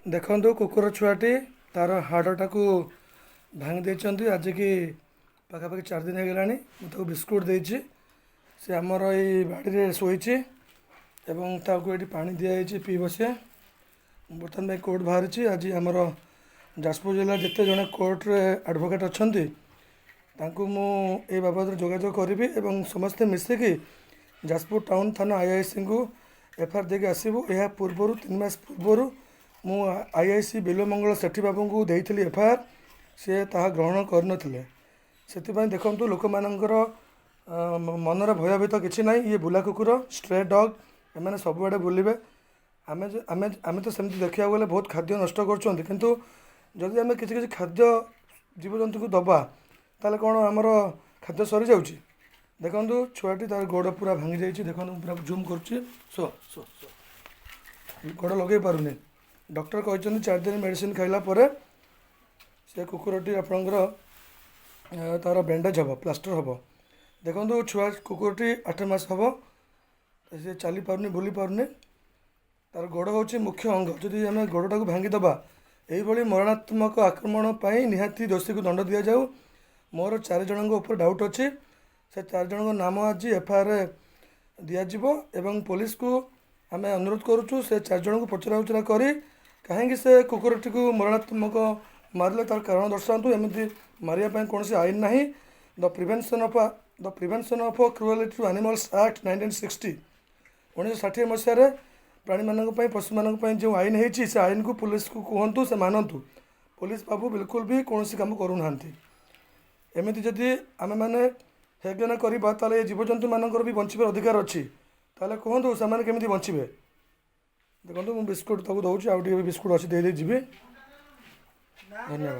ଦେଖନ୍ତୁ, କୁକୁର ଛୁଆଟି ତାର ହାଡ଼ଟାକୁ ଭାଙ୍ଗି ଦେଇଛନ୍ତି। ଆଜିକି ପାଖାପାଖି 4 ଦିନ ହେଇଗଲାଣି। ମୁଁ ତାକୁ ବିସ୍କୁଟ ଦେଇଛି। ସେ ଆମର ଏଇ ବାଡ଼ିରେ ଶୋଇଛି ଏବଂ ତାକୁ ଏଇଠି ପାଣି ଦିଆଯାଇଛି, ପିଇବ ସିଏ। ବର୍ତ୍ତମାନ ପାଇଁ କୋର୍ଟ ବାହାରିଛି। ଆଜି ଆମର ଯାଜପୁର ଜିଲ୍ଲା ଯେତେ ଜଣ କୋର୍ଟରେ ଆଡ଼ଭୋକେଟ୍ ଅଛନ୍ତି, ତାଙ୍କୁ ମୁଁ ଏ ବାବଦରେ ଯୋଗାଯୋଗ କରିବି ଏବଂ ସମସ୍ତେ ମିଶିକି ଯାଜପୁର ଟାଉନ୍ ଥାନା ଆଇଆଇସିଙ୍କୁ ଏଫଆଇଆର୍ ଦେଇକି ଆସିବୁ। ଏହା ପୂର୍ବରୁ 3 ମାସ ପୂର୍ବରୁ ମୁଁ ଆଇଆଇସି ବିଲ୍ୱମଙ୍ଗଳ ସେଠୀ ବାବୁଙ୍କୁ ଦେଇଥିଲି ଏଫଆଇଆର୍। ସିଏ ତାହା ଗ୍ରହଣ କରିନଥିଲେ। ସେଥିପାଇଁ ଦେଖନ୍ତୁ, ଲୋକମାନଙ୍କର ମନରେ ଭୟଭୀତ କିଛି ନାହିଁ। ଇଏ ବୁଲା କୁକୁର, ଷ୍ଟ୍ରେ ଡଗ୍, ଏମାନେ ସବୁଆଡ଼େ ବୁଲିବେ। ଆମେ ଯେ ଆମେ ଆମେ ତ ସେମିତି ଦେଖିବାକୁ ଗଲେ ବହୁତ ଖାଦ୍ୟ ନଷ୍ଟ କରୁଛନ୍ତି, କିନ୍ତୁ ଯଦି ଆମେ କିଛି କିଛି ଖାଦ୍ୟ ଜୀବଜନ୍ତୁକୁ ଦେବା, ତାହେଲେ କ'ଣ ଆମର ଖାଦ୍ୟ ସରିଯାଉଛି? ଦେଖନ୍ତୁ, ଛୁଆଟି ତାର ଗୋଡ଼ ପୁରା ଭାଙ୍ଗି ଯାଇଛି। ଦେଖନ୍ତୁ, ମୁଁ ପୁରା ଜୁମ୍ କରୁଛି। Show, show, show. ଗୋଡ଼ ଲଗେଇ ପାରୁନି। ଡକ୍ଟର କହିଛନ୍ତି, 4 ଦିନ ମେଡ଼ିସିନ ଖାଇଲା ପରେ ସେ କୁକୁରଟି ଆପଣଙ୍କର ତାର ବ୍ୟାଣ୍ଡେଜ୍ ହେବ, ପ୍ଲାଷ୍ଟର ହେବ। ଦେଖନ୍ତୁ, ଛୁଆ କୁକୁରଟି 8 ମାସ ହେବ। ସେ ଚାଲିପାରୁନି, ବୁଲି ପାରୁନି। ତାର ଗୋଡ଼ ହେଉଛି ମୁଖ୍ୟ ଅଙ୍ଗ। ଯଦି ଆମେ ଗୋଡ଼ଟାକୁ ଭାଙ୍ଗିଦେବା। ଏଇଭଳି ମରଣାତ୍ମକ ଆକ୍ରମଣ ପାଇଁ ନିହାତି ଦୋଷୀକୁ ଦଣ୍ଡ ଦିଆଯାଉ। ମୋର ଚାରି ଜଣଙ୍କ ଉପରେ ଡାଉଟ୍ ଅଛି। ସେ ଚାରି ଜଣଙ୍କ ନାମ ଆଜି ଏଫଆଇଆର୍ ଦିଆଯିବ ଏବଂ ପୋଲିସକୁ ଆମେ ଅନୁରୋଧ କରୁଛୁ, ସେ ଚାରି ଜଣଙ୍କୁ ପଚରା ଉଚରା କରି କାହିଁକି ସେ କୁକୁରଟିକୁ ମରଣାତ୍ମକ ମାରିଲେ, ତାର କାରଣ ଦର୍ଶାନ୍ତୁ। ଏମିତି ମାରିବା ପାଇଁ କୌଣସି ଆଇନ ନାହିଁ। The Prevention of Cruelty to Animals Act 1960, 1960 ମସିହାରେ ପ୍ରାଣୀମାନଙ୍କ ପାଇଁ, ପଶୁମାନଙ୍କ ପାଇଁ ଯେଉଁ ଆଇନ ହେଇଛି, ସେ ଆଇନକୁ ପୋଲିସକୁ କୁହନ୍ତୁ, ସେ ମାନନ୍ତୁ। ପୋଲିସ ବାବୁ ବିଲକୁଲ ବି କୌଣସି କାମ କରୁନାହାନ୍ତି। ଏମିତି ଯଦି ଆମେମାନେ ହେୟଜ୍ଞାନ କରିବା, ତାହେଲେ ଏ ଜୀବଜନ୍ତୁମାନଙ୍କର ବି ବଞ୍ଚିବାର ଅଧିକାର ଅଛି। ତାହେଲେ କୁହନ୍ତୁ, ସେମାନେ କେମିତି ବଞ୍ଚିବେ? ଦେଖନ୍ତୁ, ମୁଁ ବିସ୍କୁଟ ତାକୁ ଦେଉଛି। ଆଉ ଟିକେ ବି ବିସ୍କୁଟ ଅଛି, ଦେଇ ଦେଇ ଯିବି। ଧନ୍ୟବାଦ।